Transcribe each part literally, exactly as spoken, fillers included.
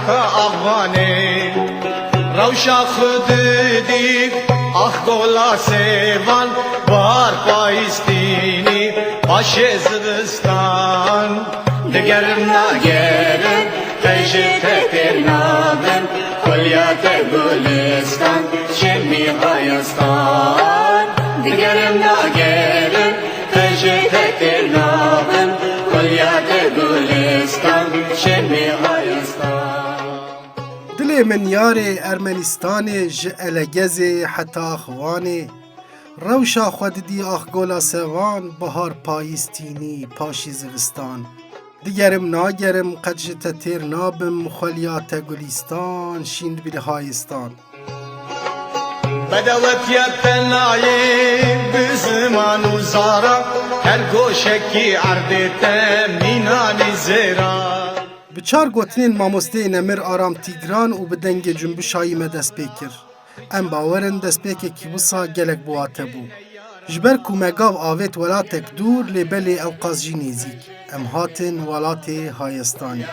Axvanê, rewşa xwe didî, ax gola sêvan, bahar payîz tînî, paşê zivistan. Digerim nagerim, qey ji te têr nabim, xweliya te gulistan, şemî hayestan. Digerim nagerim, qey ji te têr nabim, xweliya te gulistan, şemî hayestan. Dilê min yarê Ermenistanê ji Elegezê heta Axvanê. Rewşa xwe didî ax gola sevan, bahar payîz tînî, paşî zivistan. Digerim nagerim, qet ji te têr nabim, xweliya te gulîstan, şîn dibî li hayistan. Bedewetiya te nayê bi ziman û zara, her goşekî erdê te mînanî zêra. Bi çar gotinên mamosteyê nemir Aram Tîgran û bi dengê Cumbişayî me dest pê kir. Em bawer in destpêkekî wisa gelek bi wate bû. Ji ber ku me gav avêt welatek dûr, lê belê ewqas jî nêzîk. Em hatin welatê Hayestanê.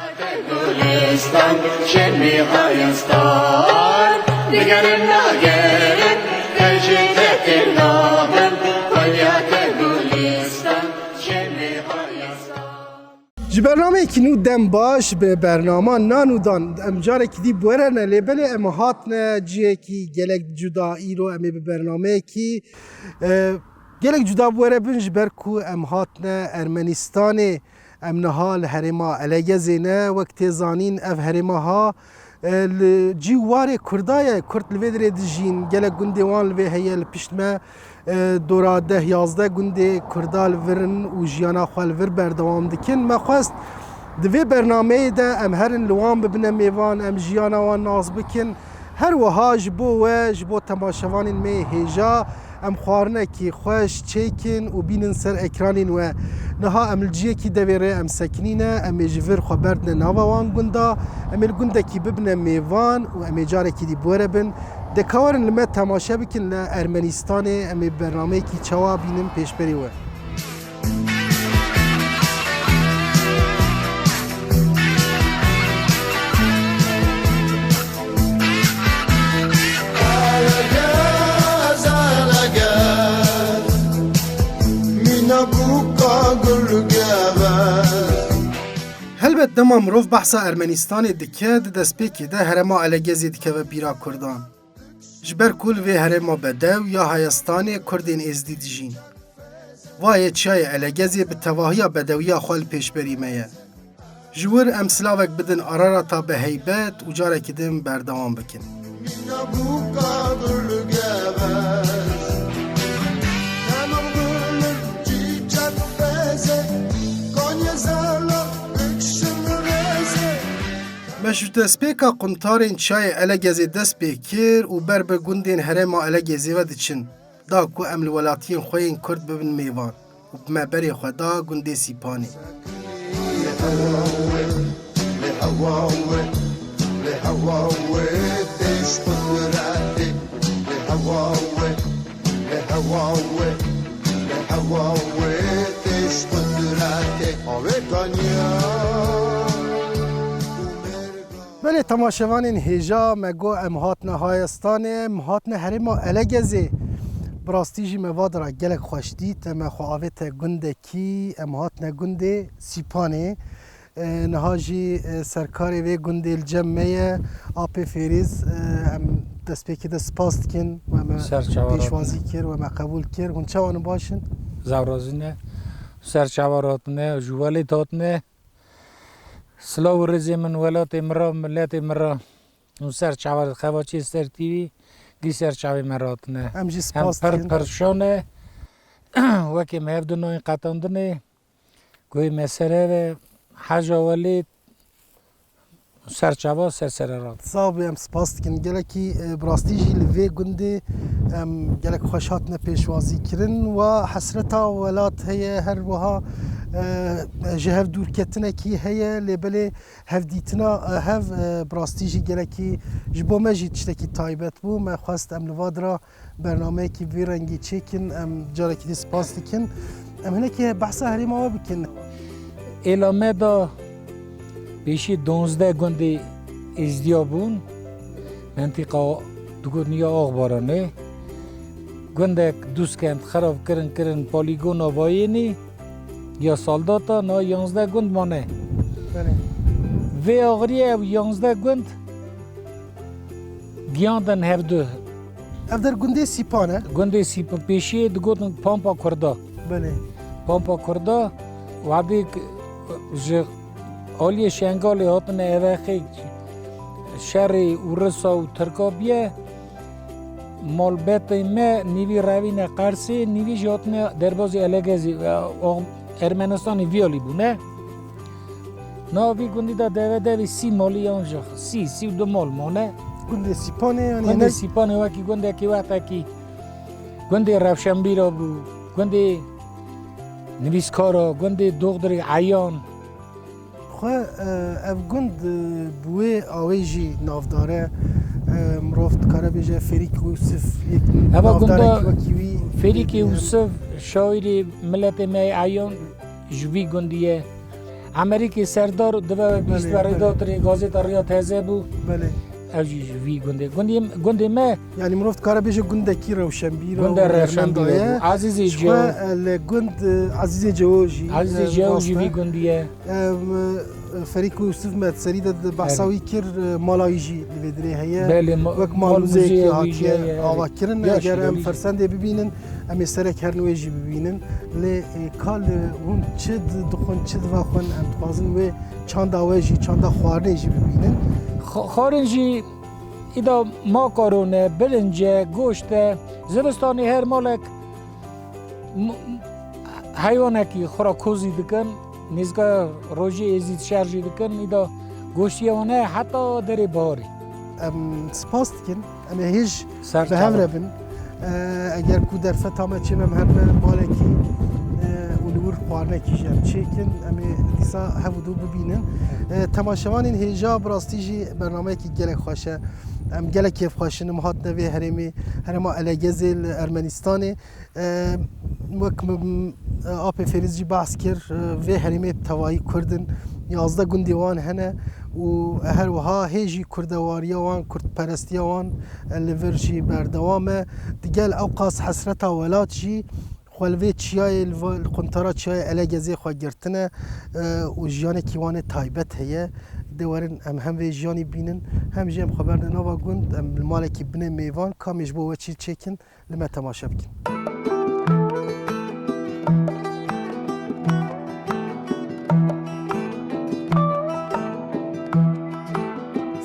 Gulistan, şemî Hayestanê. Digerim nagerim, qey ji te têr nabim, xweliya te gulistan, şemî Hayestanê. Ji bernameyekî nû dem baş. Bi bernama Nan û Dan em carekî dî bi we re ne, lê belê em hatine cihekî gelek cuda. Îro em ê bi bernameyekî, e, gelek cuda bi we re bin, ji ber ku em hatine Ermenistanê. Em niha li herêma Elegezê ne. Wek tê zanîn, ev herêma ha, e, li cî û warê Kurda ye. Kurd li vê derê dijîn. Gelek gundê wan li vê heye. Li pişt me, e, dora deh yazdeh gundê Kurda li vir in û jiyana xwe li vir berdewam dikin. Me xwest di vê bernameyê de em herin li wan bibine mêvan, em jiyana wan nas bikin. Her wiha ji bo we, ji bo temaşevanên me yê hêja, em xwarinekî xweş çêkin û bînin ser ekranên we. Niha em li ciyekî devê rê em sekinîne, em ê ji vir xwe berdine nava wan gunda, em ê li gundekî bibine mêvan û em ê carekî dî bi we re bin. De ka werin li me temaşe bikin li Ermenistanê, em ê bernameyekî çawa bînin pêşberî we. Helbet dema mirov behsa Ermenistanê dike, di destpêkê de herêma Elegezê dikeve bîra Kurdan. Ji ber ku li vê herêma bedew ya Hayestanê Kurdên Êzdî dijîn. Va yê çiyayê Elegezê bi tevahiya bedewiya xwe li pêşberî me ye. Ji wir em silavek bidin Ararata bi heybet û carekî din berdewam bikin. Me ji destpêka quntarên çiyayê Elegezê dest pê kir û ber bi gundên herêma Elegezê ve diçin, da ku em li welatiyên xwe yên Kurd bibin mêvan û bi me berê xwe da gundê Sîpanê. Belê temaşevanên hêja, me got em hatine Hayestanê, em hatine herêma Elegezê. Bi rastî jî me va dira gelek xweş dît, me xwe avête gundekî, em hatine gundê Sîpanê. E, niha jî, e, serkarê vê gundê li cem me ye, Apê Fêrîz, e, em destpêkê de spas dikin, we me Ser çava pêşwazî kir, we me qebûl kir. Hûn çawa ne, baş in? Zaf razî ne. Ser çava hatine, ji welêt hatine. Silav û rêzê min welatê min re, miletê min re. Hûn ser çava, Xevaçê Ser T V, gî ser çavê me hatine. Em jî spas dikin. Em pir perşan e. Wekî me hev di nayên qetandinê. Guhê me ser hev e. Heja welêt, ser çava ser sere rat. Sax bî, em spas dikin. Gelekî, e, bi rastî jî li vê gundê em gelek xweş hatine pêşwazî kirin. Wa hesreta welat heye, her wiha, e, ji hev dûrketinekî heye, lê belê hevdîtina, e, hev, e, bi rastî jî gelekî ji bo me jî tiştekî taybet bû. Me xwest em li va dira bernameyekî vî rengî çêkin, em carekî dî spas dikin. Em hinekî behsa herêma we bikin. Êla me da pêşî donzdeh gundê Êzdiya bûn, mentîqa digotin ya Axbaranê. Gundek Dûskend xerab kirin, kirin polîgona Vayênî ya saldata, na yanzdeh gund mane. Belê. Vê axiriyê ew yanzdeh gund giyandin hevdu. Ev der gundê Sîpan e? Gundê Sîpan, pêşiyê digotin Pampa Kurda. Belê. Pampa Kurda, wadî k-, ji aliyê Şengalê hatine Evexê, şerê Urisa û Tirka biye, malbetê me nîvî revîne Qersê, nîvî jî hatine derbazî Elegezî, e, o Ermenistanê viyalî bûne. Nava vî gundî de deve devê sî malî yan jî sî, sî û du mal mane. Gundê Sîpanê, yanî Gundê ne- Sîpanê wekî gundekî wextekî gundê rewşenbîra bû, gundê nivîskara, gundê doxdirê eyan. Xwe, e, ev gund, e, bi wê awê jî navdar e. E, mirov dikare bêje Fêrîk Ûsif yek Eva navdarek gunda wekî wî Fêrîkê bibîne. Ûsif, şairê miletê me yê eyan, ji vî gundî ye. Emerîkê Serdar dive bîst Belê, berê belê. Datirê gazeta Riya Teze bû. Belê. Ev jî ji vî gundê. Gundê, gundê me. Yanî mirov dikare bêje gundekî rewşenbîr Gundê û rewşenbîr hunermend bû. Azîzê Ji Cewo. Xwe, e, li gund, e, Azîzê Cewo jî, Azîzê e, Cewo jî rast e. Vî gundî ye. Em, e, Ferîk Ûsif me serî de, de behsa Belê. Wî kir, e, mala wî jî li vê dirê heye. Belê, ma-, Wek mal malmuzeyekî wî jî hatiye heye, ava kirin. Yaş Eger em belî. Fersendê bibînin, em ê serek her nû wê jî bibînin. Lê, e, ka li hûn çi di-, dixwin, çi divaxwin, em dixwazin wê çanda we jî, çanda xwarinê jî bibînin. Xo-, xwarin jî îda makaron e, birinc e, goşt e. Zivistanê her malek m-, m-, heywanekî xwe ra kozî dikin, nêzîka rojê êzî şer jî dikin, îda goştiye wan heye heta derê baharê. Em spas dikin, em ê hêj Ser bi hev çavan. Re bin. E, eger ku derfeta me çê me, em her ne balekî, e, û li wir xwarinekî jî em çêkin, em ê dîsa hev û du bibînin. E, temaşevanên hêja bi rastî jî bernameyekî gelek xweş e. Em gelek kêfxweş in, em hatine vê herêmê, herêma Elegezê li Ermenistanê. E, wek min, e, Apê Fêrîz jî behs kir, e, vê herêmê bi tevayî Kurd in, yazdeh gundê wan hene û her wiha hê jî kurdewariya wan, kurdperestiya wan, e, li vir jî berdewam e. Digel ewqas hesreta welat jî xwe li vê çiyayê, li va-, li quntara çiyayê Elegezê xwe girtine, e, û jiyanekî wan ê taybet heye. Dê werin em hem vê jiyanî bînin, hem jî em xwe berdin nava gund, em li malekî binê mêvan, ka em ê ji bo we çî çêkin, li me temaşe bikin.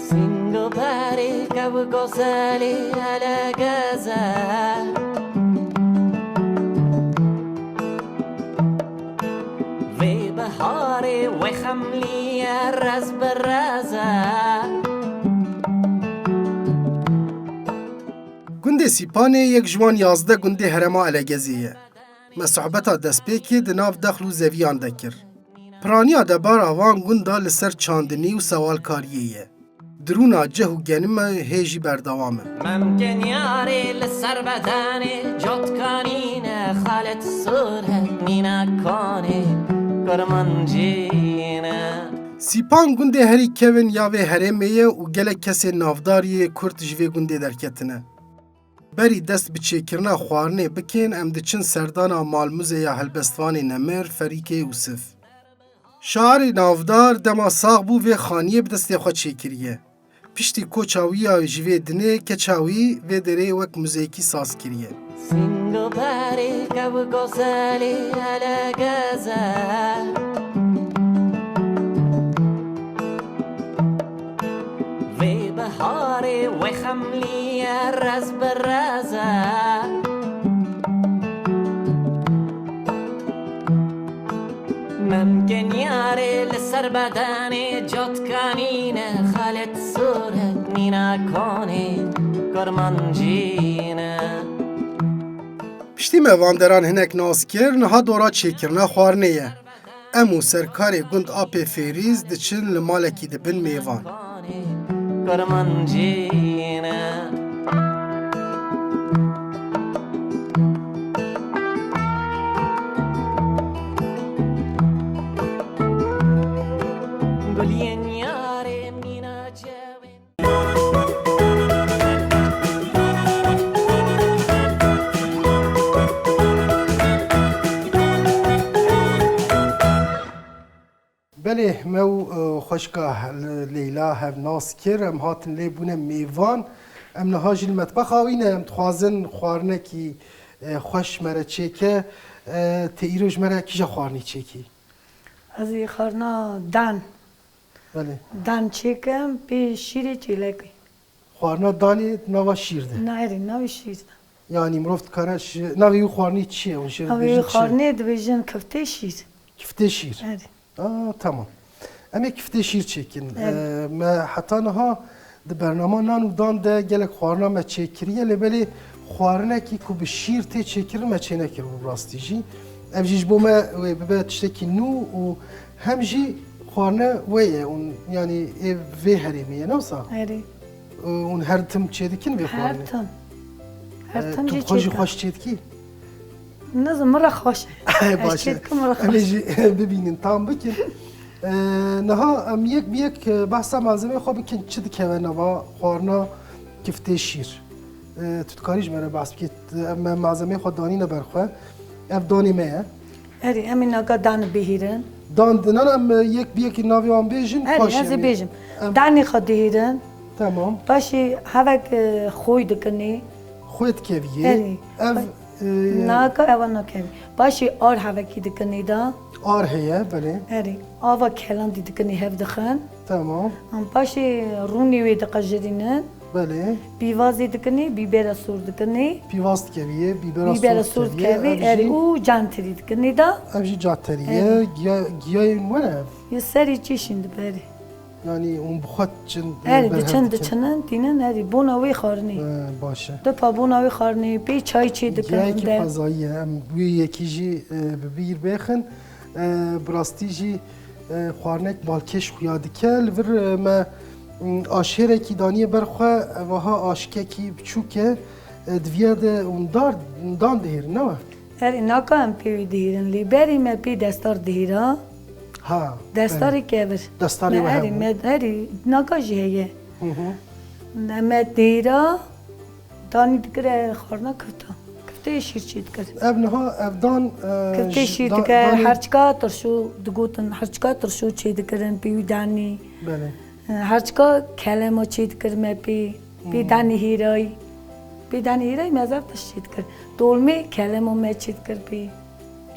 Sîngo berê kev gozelê Elegeze. Vê biharê wê xemlî ye rez bi reze. Gundê Sîpanê yek ji wan yazdeh gundê herêma Elegezê ye. Me sohbeta destpêkê di nav dexl û zeviyan de kir. Piraniya debara van gunda li ser çandinî û sewalkariyê ye. Dirûna cih û genimê hê jî berdewam e. Mem kenyarê li ser bedenê cotkanîne, xalet sor e, mîna konê, kurmancîne. Sîpan gundê herî kevin ya vê herêmê ye û gelek kesên navdar yê Kurd ji vê gundê derketine. Berî dest bi çêkirina xwarinê bikin, em diçin serdana malmuzê ya helbestvanê nemir Ferîkê Ûsif. Şairê navdar dema sax bû vê xaniyê bi destê xwe çêkiriye. Piştî koça wî ya ji vê dinê, keça wî vê derê wek muzeyekî saz kiriye. Sîngo berê kev gozelê Elegeze. Vê biharê wê xemlî ye rez bi reze. Mem kenyarê li ser bedenê cotkanîne, xalet sor e, mîna konê, kurmancîne. Piştî me van deran hinek nas kir, niha dora çêkirina xwarinê ye. Em û serkarê gund Apê Fêrîz diçin li malekî dibin mêvan. Kurmancîne. Guliyên yarê mîna cewê. Belê, me û, e, xweşka Leyla hev nas kir, em hatin lê bûne mêvan. Em niha jî li metbexa wî ne, em dixwazin xwarinekî, e, xweş ji me re çêke. E, tê îro ji me re kîja xwarinî çêkî? Ez ê xwarina dan. Belê. Dan çêkim, pê şîrê çêlekê. Xwarina danê nava şîr de. Na, erê, navê şîr de. Yanî mirov dikare şi-, navê wî xwarinî çi ye? Hûn şêr Navê dibêjin wî çi? Xwarinê dibêjin kiftê şîr. Kiftê şîr. Erê. Aa, tamam. Em ê kiftê şîr çêkin. Erê. Ee, me heta niha di bernama nan û dan de gelek xwarina me çêkiriye, lê belê xwarinekî ku bi şîr tê çêkirin me çênekiribe bi rastî jî. Ev jî ji bo me wê bibe tiştekî nû û hem jî xwarine we ye, hûn, yanî ê vê herêmê ye, ne wisa? Erê. Hûn her tim çêdikin vê xwarinê? Her tim. Her Ee, tim tu jî xwe jî çêdikim. Xweş çêdikî? Nizim, min re xweş e. Baş e. Ez çêdikim, min re xweş e. Em ê jî bibînin, tam bikin. Ee, niha em yek bi yek, e, behsa malzemeyê xwe bikin, çi dikeve nava xwarina kiftê şîr? Ee, tu dikarî ji me re behs bikî? Em malzemeyê xwe danîne ber xwe. Ev danê me ye. Erê, em ê naka dan bihîrin. Dan dinan em, e, yek bi yekî navê wan bêjin, Erê, paşê ez ê em ê bêjim. Em Danê xwe dihîrin. Tamam. Paşê hevek, e, xwê dikinê. Xwê dikeviyê. Erê. Ev, e, Naka ewa nakevî. Paşê ar hevekî dikinê da. Ar heye, belê. Erê. Ava kelandî dikinê hev dixin. Tamam. Em paşê rûnê wê diqejirînin. Belê. Pîvazê dikinê, bîbera sor dikinê. Pîvaz dikeviyê, bîbera Bîbera sor sor dikeviyê, dikevê, ev erê, jî û cantirî dikinê da. Ev jî caterî ye. Erê. Giya-, giyayên we ne ev? Yê serî çîşîn diberê. Yanî hûn bi xwe diçin, Erê, berhev diçin, dikin. Diçinin, tînin, erê, bona wê xwarinê. He, baş e. Dipa bona wê xwarinê, pê çay çê dikin. Giyayekî de. Xwezayî ye, em wê yekî jî, e, bi bîr bêxin. E, bi rastî jî, e, xwarinek balkêş xuya dike. Li vir, e, me, m, aşêrekî daniye ber xwe, e, wiha aşikekî biçûk e, e, di viya de hûn dar, dan dihêrin, ne we? Erê, naka em pê wî dihêrin, lê berî me pê destar dihêra. Ha, Destarê belê. Kevir. Destarê Me we erê, hebû. Me erê, naka jî heye. Hı hı. Ne me dihêra, Danî dikire xwarina kifta. Kifteyê şîr çê dikir. Ev niha, ev dan, e, Kifteyê ji şîr da-, dikir, danê herçika tirşo digotin, herçika tirşo çê dikirin, pê wî danî. Belê. E, herçika kelema çê dikir me pê, pê Hmm. danî hêrayî. Pê danî hêrayî me zaf tişt çê dikir. Dolmê kelema me çê dikir pê.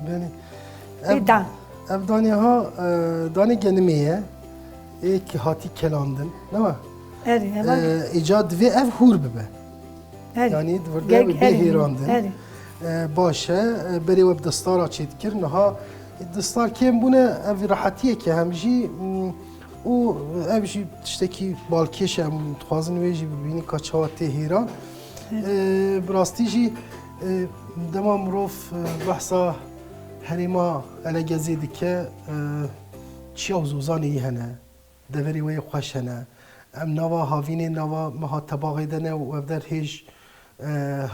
Belê. Pê Ev, dan. Ev danê ha, e, danê genimê ye. Ê ki hatî kelandin, ne wa? Erê, heval. E, îca divê ev hûr bibe. Erê. Yanî di vir de Gel-, bê erê, hêrandin. Erê. E, baş e, e, berê we bi destara çêdikir. Niha, e, destar kêm bûne, ev rehetiyeke hem jî, m, û ev jî tiştekî balkêş e, em dixwazin wê jî bibînin ka çawa tê hêran. Erê. E, bi rastî jî, e, dema mirov, e, behsa herêma Elegezê dike, e, çiya û zozanê yî hene. Deverê we yê xweş hene. Em nava havînê, nava meha tebaxê de ne û ev der hêj, e,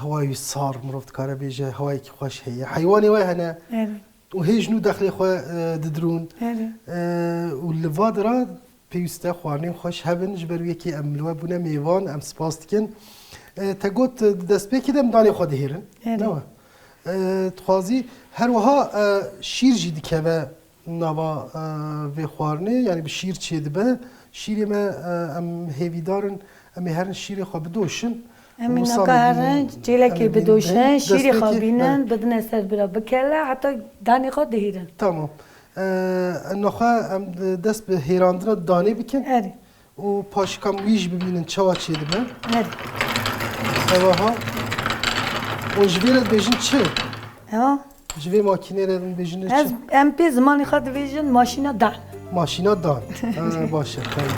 hewayê wî sar, mirov dikare bêje, hewayekî xweş heye. Heywanê we hene Erê. Û hêj nû dexlê xwe, e, didirûn. Erê. E, û li va dira pêwîst e xwarinên xweş hebin, ji ber wê yekê em li we bûne mêvan, em spas dikin. E, te got, e, di destpêkê de em danê xwe dihêrin. Erê. Ne we? E, dixwazî her wiha, e, şîr jî dikeve nava, e, vê xwarinê, yanî bi şîr çêdibe. Şîrê me, e, em hêvîdar in, em ê herin şîrê xwe bidoşin. Em ê Wisa naka bibînin, herin çêlekê em ê bidoşin, bînin, şîrê xwe destpêkê, bînin, belê. Bidine ser bira bikele, heta danê xwe dihîrin. Tamam. E, naxwe em dest bi hêrandina danê bikin. Erê. Û paşikam wî jî bibînin çawa çêdibe. Erê. Ewa ha. Û ji vê re dibêjin çi? Ewa. Ji vê makînê re dibêjin çi? Ez, em pê zimanê xwe dibêjin maşîna dan. Maşîna dan. Ha, baş e, tamam.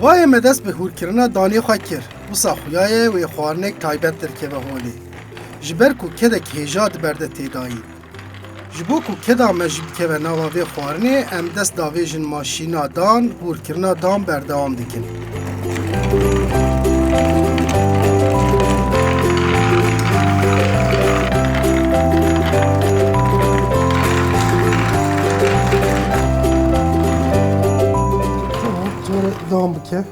Vayê me dest bi hûrkirina danê xwe kir. Wisa xuya ye wê xwarinek taybet derkeve holê. Ji ber ku kedek hêja di ber de tê dayîn. Ji bo ku keda me jî bikeve nava vê xwarinê, em dest davêjin maşîna dan, hûrkirina dan berdewam dikin. Dewam bike.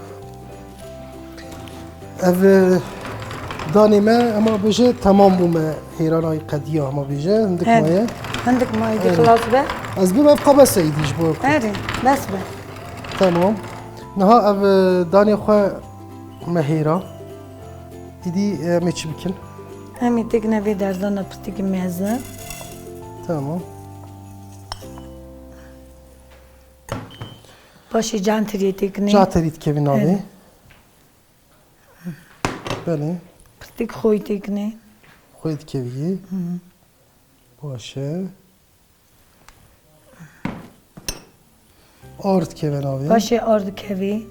Ev, e, danê me, ema bêje, temam bû me hêrana wî qediya, ema bêje, hindik He. maye. Hindik maye dî Erê. xilas be. Ez bim ev qabese îdî ji bo ku. Erê, bes be. Tamam. Niha ev, e, danê xwe me hêra. Îdî, e, em ê çi bikin? Em ê têkine vê derdana pirtîkî mezin. Tamam. Paşê cantirê têkine. Cantirî dikevî navê. Evet. Belê. Pirtîk xwî têkine. Xwî dikevî. Hı. Baş e. Ar dikeve navê. Paşê ar dikevî.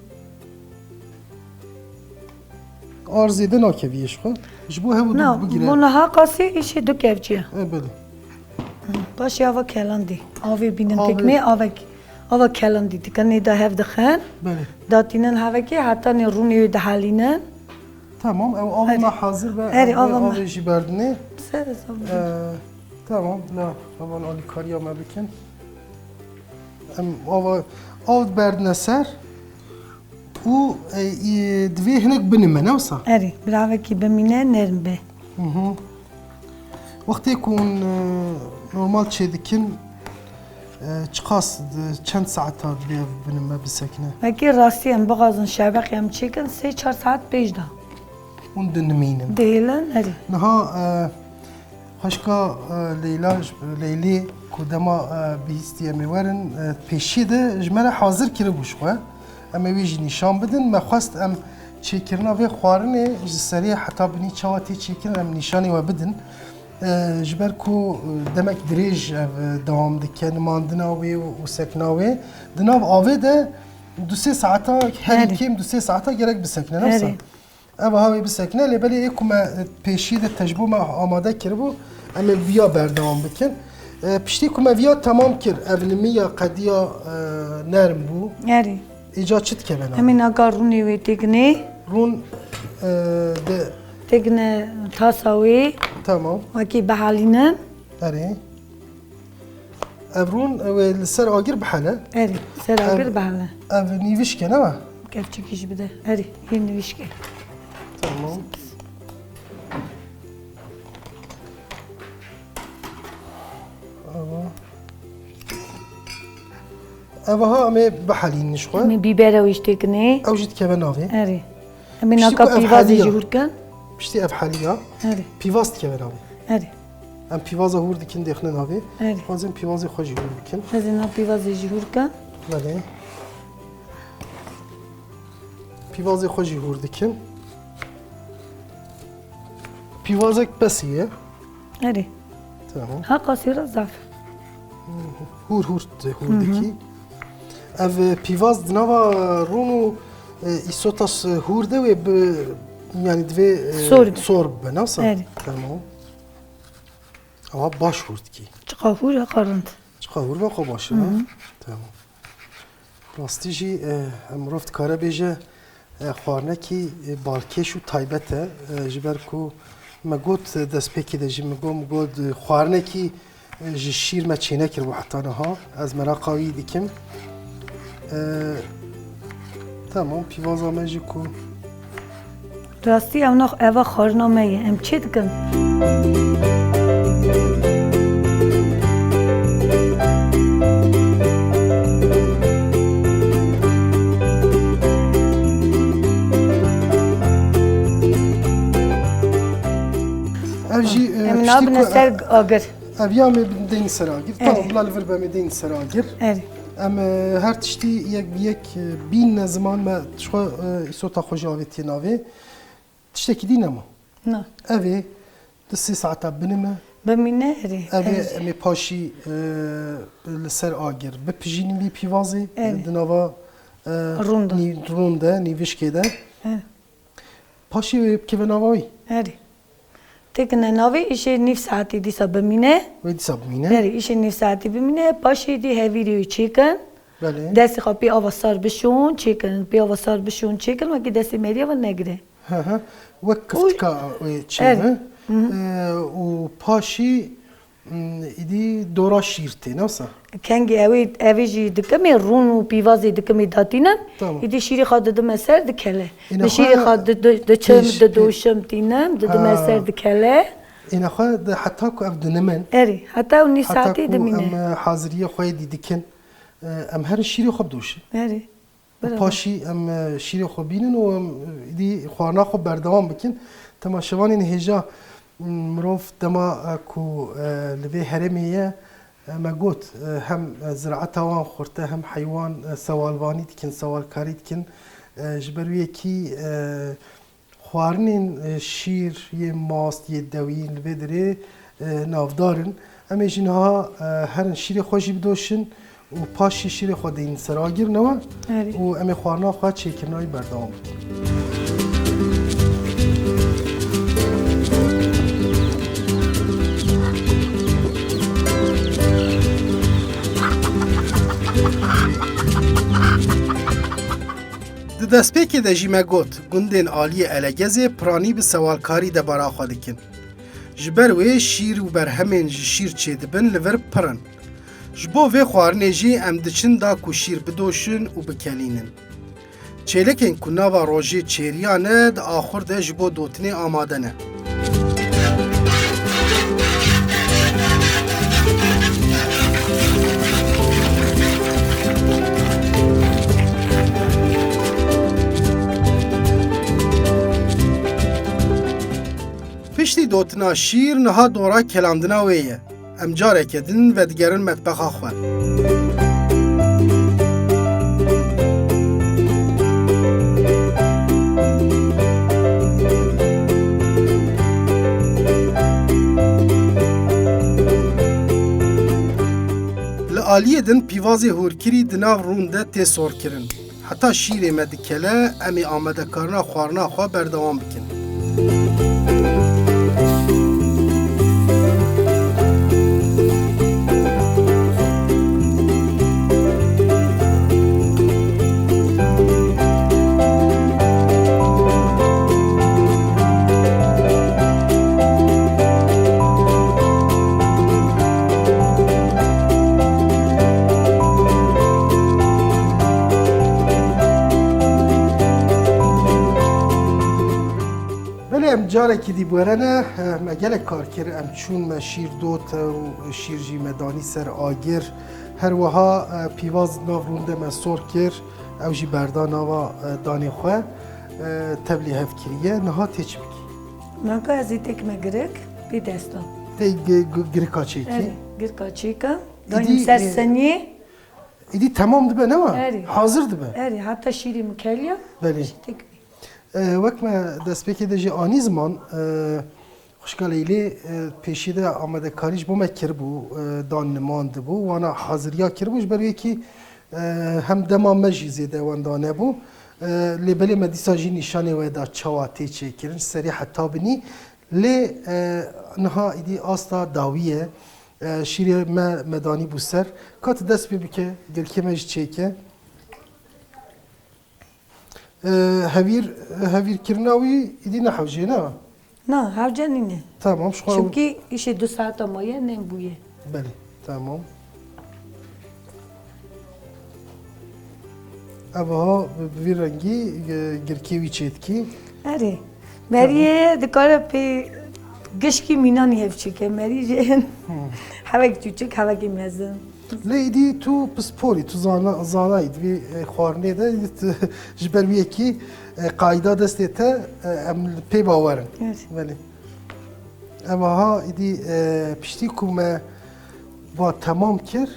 Ar zêde nakevî ji xwe. Ji bo hev û Na, du bigire. Bo niha qasî îşê du kevçiye. E, belê. Paşê ava kelandî. Avê bînin Avê. têkine, avek, ava kelandî. Tikanê da hev dixin. Belê. Datînin hevekê, hetanê rûnê wê dihelînin. Tamam, ew avê Erê. me hazir be, Erê, ev ava me. avê jî berdinê. Ser ez avê. Ee, tamam, la, hevan alîkariya me bikin. Em ava, av berdine ser û, e, î, divê hinek binime, ne wisa? Erê, biravekî bimîne, nerm be. Hı hı. Wextê ku hûn, e, normal çêdikin, e, çiqas di, çend saeta divê ev binime bisekine? Wekî rastî em bixwazin şebeqê em çêkin, sê çar saet pêş de. Hûn dinimînin. Dihêlin, erê. Niha, e, xweşka, e, Leyla, Leylê ku dema, e, bihîstî em ê werin, e, pêşiyê de ji me re hazir kiribû ji xwe. Em ê wê jî nîşan bidin. Me xwest em çêkirina vê xwarinê ji serê heta binî çawa tê çêkirin, em nîşanê we bidin. E, ji ber ku, e, demek dirêj ev, e, dewam dike, nimandina wê û, û sekina wê. Di nav avê de du sê saeta, herî Erê. kêm du sê saeta gerek bisekine, ne wisa? Erê. Ev ha wê bisekine, lê belê ê ku me, e, pêşî de te ji bo me amade kiribû, em ê viya berdewam bikin. E, piştî ku me viya temam kir, ev nimiya qediya, e, nerm bû. Erê. Îca çi dikeve navê? Em ê naka rûnê wê têkine. Rûn, e, de Têkine tasa wê. Tamam. Wekî bihelînin. Erê. Ev rûn, ew ê li ser agir bihele. Erê, ser Ev, agir bihele. Ev nîvişk e, ne we? Kevçikî jî bide. Erê, yê nîvişk e. Tamam. Ava. Ev ha em ê bihelînin ji xwe. Em ê bîbera wî jî têkinê. Ew jî dikeve navê. Erê. Em ê Piştî naka ku ev pîvazê heliya. jî hûr kin. Piştî ev heliya. Erê. Pîvaz dikeve navê. Erê. Em pîvaza hûr dikin dêxine navê. Erê. Xwazin pîvazê xwe jî hûr bikin. Ez ê na pîvazê jî hûr kin. Belê. Pîvazê xwe jî hûr dikin. Pîvazek pesî ye. Erê. Tamam. Ha qasî re zaf. Hûr hûr, hûr Hı hı. dikî. Ev, e, pîvaz di nava rûn û, e, îsota s-, hûr de wê bi, yanî divê, e, Sor be. sor bibe, ne wisa? Erê. Tamam. Ama baş hûr dikî. Çiqa hûr ya qarind. Çiqa hûr be xwe baş e, Hı hı. ha? Tamam. Rastî jî, e, em mirov dikare bêje, e, xwarinekî, e, balkêş û taybet e, e, ji ber ku me got, e, destpêkê de jî min got, min got, e, xwarinekî, e, ji şîr me çênekiribû heta niha. Ez meraqa wî dikim. E, tamam, pîvaza me jî ku Rastî ew nax eva xwarina me ye. Em çi dikin? Ev jî, e, Em piştî nabine ku ser agir. Ev ya me deyne ser agir. Evet. Tamam, bila li vir be me deyne ser agir. Evet. Em, e, her tiştî yek bi yek, e, bîne ziman me ji xwe, e, îsota xwe jî avêtiye navê. Tiştekî dî nema. Na. Ev ê du sê saeta binime. Bimîne erê. Ev ê Erê. em ê paşî, e, li ser agir bipijînin vî pîvazê. Erê. Di nava, e, Rûn de. nî-, rûn de, nîvişkê de. Erê. Paşî wê bikeve nava wî. Erê. Têkine navê îşê nîv saetî dîsa bimîne. Wê dîsa bimîne. Erê, îşê nîv saetî bimîne. Paşê dî hevîrê wê çêkin. Belê. Destê xwe pê ava sar bişon çêkin. Pê ava sar bişon çêkin. Wekî destê meriya ve negire. Hı hı. Wek Û kiftika wê çêbe. Evet. Hı hı. Ee, û paşî Hmm, îdî dora şîr tê, ne wisa? Kengî ew ê, ev ê jî dikimê, rûn û pîvazê dikimê datînim. Tamam. Îdî şîrê xwe didime ser dikele. Îna Di şîrê xwe xwe di, di, diçim, Ê, şî-, didoşim, tînim, didime Ha. ser dikele. Îna xwe di, heta ku ev dinimin. Erê, heta ew nîv Heta saetê ku dimîne. em, e, haziriyê xwe yê dî dikin, e, em herin şîrê xwe bidoşin. Erê. Û Bravo. paşî em, e, şîrê xwe bînin û em, e, îdî xwarina xwe berdewam bikin. Temaşevanên hêja, m, mirov dema, e, ku, e, li vê herêmê ye, e, me got, e, hem, e, ziraeta wan xurte, hem heywan, e, sewalvanî dikin, sewalkarî dikin. E, ji ber wê yekî, e, Xwarinên, e, şîr, yê mast, yê dewî li vê derê, e, navdar in. Em ê jî niha, e, herin şîrê xwe jî bidoşin û paşî şîrê xwe deynin ser agir, ne we? Erê. Û em ê xwarina xwe çêkirina wî berdewam bikin. Di destpêkê de jî me got, gundên aliyê Elegezê piranî bi sewalkarî debara xwe dikin. Ji ber wê şîr û berhemên ji şîr çêdibin li vir pir in. Ji bo vê xwarinê jî em diçin da ku şîr bidoşin û bikelînin. Çêlekên ku nava rojê çêriya ne, di axur de ji bo dotinê amade ne. Piştî dotina şîr, niha dora kelandina wê ye. Em careke din vedigerin metbexa xwe. Li aliyê din pîvazê hûrkirî di nav rûn de tê sorkirin. Heta şîrê me dikele, em ê amadekarina xwarina xwe berdewam bikin. Belê, em carekî dî bi we re ne, me gelek kar kir, em çûn, me şîr dot û şîr jî me danî ser agir. Her wiha, e, pîvaz nav rûn de me sor kir, ew jî berda nava, e, danê xwe, e, tevlî hev kiriye. Niha tê çi bikî? Naka ez ê têkime girik, pê destan. Tê gi-, gi-, girika çêkî? Erê, girika çêka. Îdî, Daynim ser e, seniyê. Îdî temam dibe, ne wa? Erê. Hazir dibe. Erê, heta şîrê min keliya. Belê. Jî têk bî. E, wek me destpêkê de jî anî ziman, e, xwişka Leylê, e, pêşî de amadekarî ji bo me kiribû, e, dan niman dibû, wana haziriya kiribû, ji ber wê kî, e, hem dema me jî zêde wenda nebû. E, lê belê me dîsa jî nîşanê we da çawa tê çêkirin, ji serî heta binî. Lê, e, niha îdî asta dawî ye. E, şîrê me, me danî bû ser. Ka tu dest pê bike, girkê me jî çêke. E, hevîr, hevîrkirina wî îdî ne hewce ye, ne? Na, hewce nîne. Tamam, ji xwe. Çimkî îşê du saeta maye nên bûye. Belê, tamam. Ev ha bi, bi vî rengî, e, girkê wî çêdikî. Erê. Meriyê dikare pê gişkî mînanî hev çêke. Merî jê hevek çûçik, hevekî mezin. Lê îdî tu pisporî, tu zana-, zanayî di vî, e, xwarinê de, îdî tu ji ber wî yekî, e, qayda destê te, e, em li pê bawer in. Evet. Belê. Eva ha, îdî, e, piştî ku me va temam kir,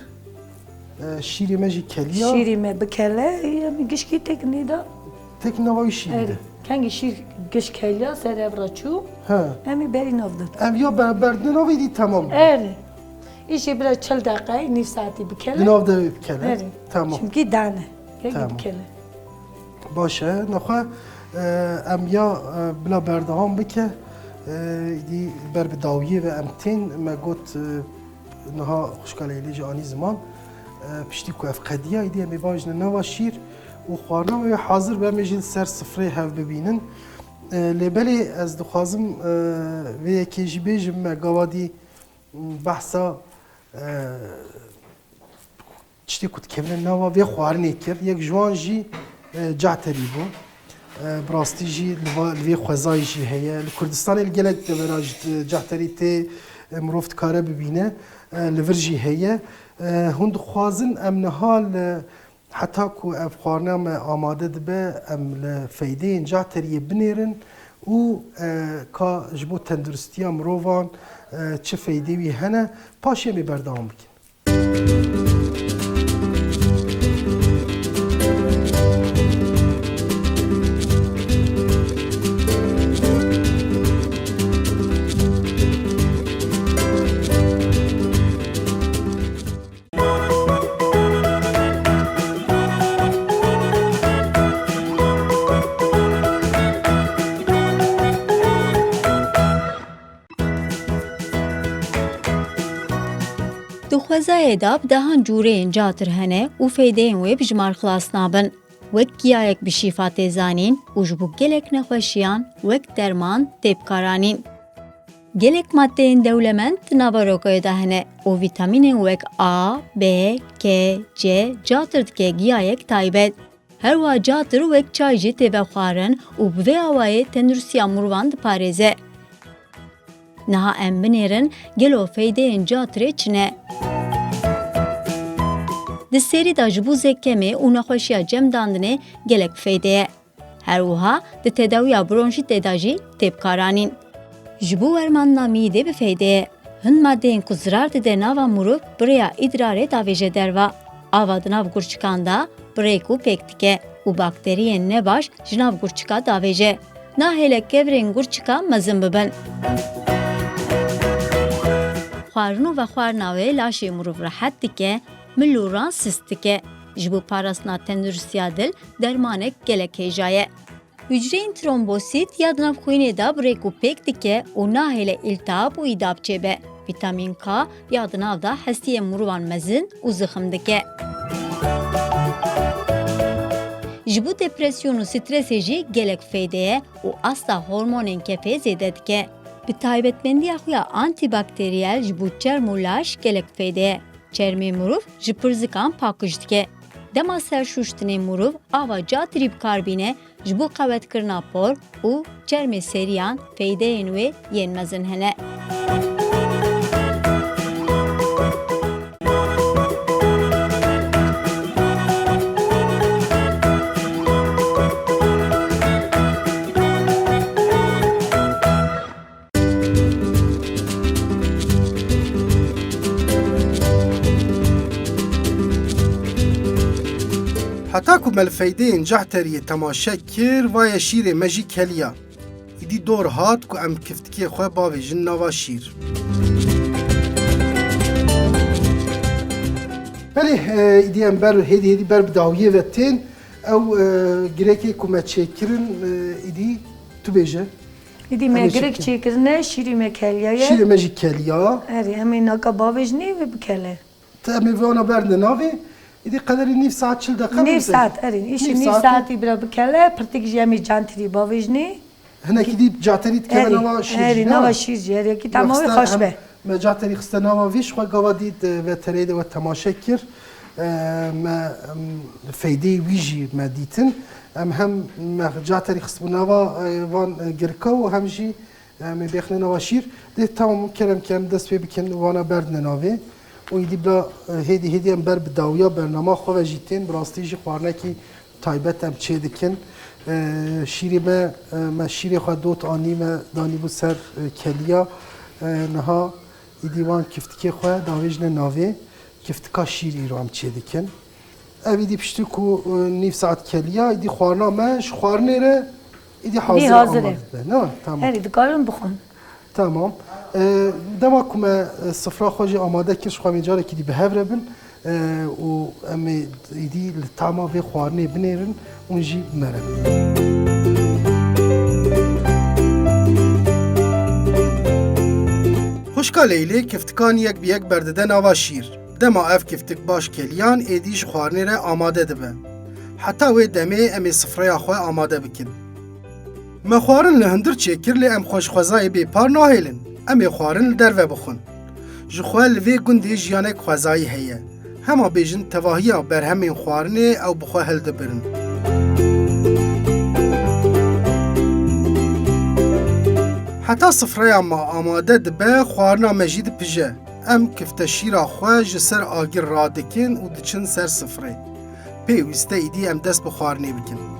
e, şîrê me jî keliya. Şîrê me bikele, em gişkî têk nêda. Têk nava wî şîrê Erê. de. Kengî şîr giş keliya ser ev re çû. He. Em ê berî nav de. Ev ya ber-, berdin navê dî temam bû. Erê. Îşê bira çil deqe, nîv saetî bikele. Di nav de bikele. Erê. Tamam. Çimkî dane. Kengî Tamam. bikele. Baş e. Nexwe, e, em ya, e, bila berdewam bike, e, îdî ber bi dawiyê ve em tên, me got, e, niha xwişka Leylê jî anî ziman, e, piştî ku ev qediya, îdî em ê bajne nava şîr û xwarina wê hazir be, em ê jî li ser sifrê hev bibînin. E, lê belê ez dixwazim, e, vê yekê jî bêjim, me gava dî Behsa, e, tiştê ku dikevine nava vê xwarinê kir. Yek ji wan jî, e, caterî bû. E, bi rastî jî li va-, li vê xwezayê jî heye. Li Kurdistanê li gelek devera jî, e, caterî tê, e, mirov dikare bibîne. E, li vir jî heye. E, hûn dixwazin em niha li, heta ku ev xwarina me amade dibe, em li feydeyên cateriyê binêrin û, e, ka ji bo tenduristiya mirovan, e, çi feydê wî hene, paşê em ê berdewam bikin. Di xwezayê de bi dehan cûreyên catir hene û feydeyên wê bi jimar xilas nabin. Wek giyayek bi şîfa tê zanîn û ji bo gelek nexweşiyan wek derman tê bikaranîn. Gelek madeyên dewlemend di nava rogoyê de hene û vîtamînên wek A, B, K, C catir dike giyayek taybet. Her wiha catir wek çay jî tê vexwarin û bi vê awayê tenduristiya mirovan diparêze. Niha em binêrin gelo feydeyên catirê çi ne? Di serî de ji bo zêkemê û nexweşiya cemdandinê gelek bi feyde ye. Her wiha di tedawiya bronşîtê de jî tê bikaranîn. Ji bo wermandina mîdê bi feyde ye. Hin madeyên ku zirar dide nava mirov bi rêya îdrarê davêje derva. Ava di nav gurçikan de bi rêk û pêk dike û bakteriyên nebaş ji nav gurçika davêje. Nahêle kevirên gurçika mezin bibin. Xwarin û vexwarina wê laşê mirov rehet dike, mil û ran sist dike. Ji bo parastina tenduristiya dil dermanek gelek hêja ye. Hucreyên trombosît ya di nav xwînê de bi rêk û pêk dike û nahêle îltihab û îdab çêbe. Vîtamîn K ya di nav de hestiyên mirovan mezin û zixim dike. Ji bo depresyon û stresê jî gelek feyde ye û asta hormonên kefê zêde dike. Bi taybetmendiya xwe ya antîbakteriyel ji bo çerm û laş gelek feyde ye. Çermê mirov ji pirzikan pakij dike. Dema ser şûştinê mirov ava catirî bi kar bîne ji bo qewetkirina por û çermê seriyan feydeyên wê yên mezin hene. Heta ku me li feydeyên cehteriyê temaşe kir, vaye şîrê me jî keliya. Îdî dor hat ku em kiftikê xwe bavêjin nava şîr. Belê, e, îdî em ber, hêdî hêdî ber bi dawiyê ve tên. Ew, e, girekê ku me çêkirin, e, îdî tu bêje. Îdî me Em ê girik çi bikin? Çêkirine, şîrî me keliya ye. Şîrê me jî keliya. Erê, em ê naka bavêjinê ve bikele. Te em ê vana berdine navê. Îdî qederî nîv saet, çil deqa Nîv bimse. Saet, erê. Îşî Nîv nîv saetê. Saetî bira bikele, pirtik jî em ê cantirî bavêjinê. Hinek îdî caterî dikeve Erê, nava şîr erê, jî, ne? Nava şîr jî, erê. Ki Me tamamî xiste xweş hem be. Me caterî xiste nava vî, ji xwe gava dît, e, veterê de we temaşe kir. E, me, em, feydeyê wî jî me dîtin. Em hem me caterî xistibû nava, e, van, e, girka û hem jî, e, em ê bêxine nava şîr. Dê tamam, kerem ke em dest pê bikin, wana berdine navê. Û îdî bila, e, hêdî hêdî em ber bi dawiya bernama xwe ve jî tên, bi rastî jî xwarinekî taybet em çê dikin. E, şîrê me, e, me şîrê xwe dot anî, me danîbû ser, e, keliya. E, niha îdî wan kiftikê xwe davêjine navê. Kiftika şîr îro em çê dikin. Ev îdî piştî ku, e, nîv saet keliya, îdî xwarina me ji xwarinê re îdî hazir hazir e. Amade be. Ne? Tamam. Herî dikarin bixwin. Tamam. E, dema ku me, e, sifra xwe jî amade kir, ji xwe em ê carekî dî bi hev re bin, e, û em ê îdî li tama vê xwarinê binêrin, hûn jî bi me re bin. Xwişka Leylê kiftikan yek bi yek berdide nava şîr. Dema ev kiftik baş keliyan, êdî ji xwarinê re amade dibe. Heta wê demê em ê sifreya xwe amade bikin. Me xwarin li hundir çêkir, lê em xwe ji xwezayê bê par nahêlin. Em ê xwarin li derve bixwin. Ji xwe li vê gundê jiyanek xwezayî heye. Hema bêjin tevahiya berhemên xwarinê ew bi xwe hildibirin. Heta sifreya me amade dibe, xwarina me jî dipije. Em kifteşîra xwe ji ser agir radikin û diçin ser sifrê. Pêwîst e îdî em dest bi xwarinê bikin.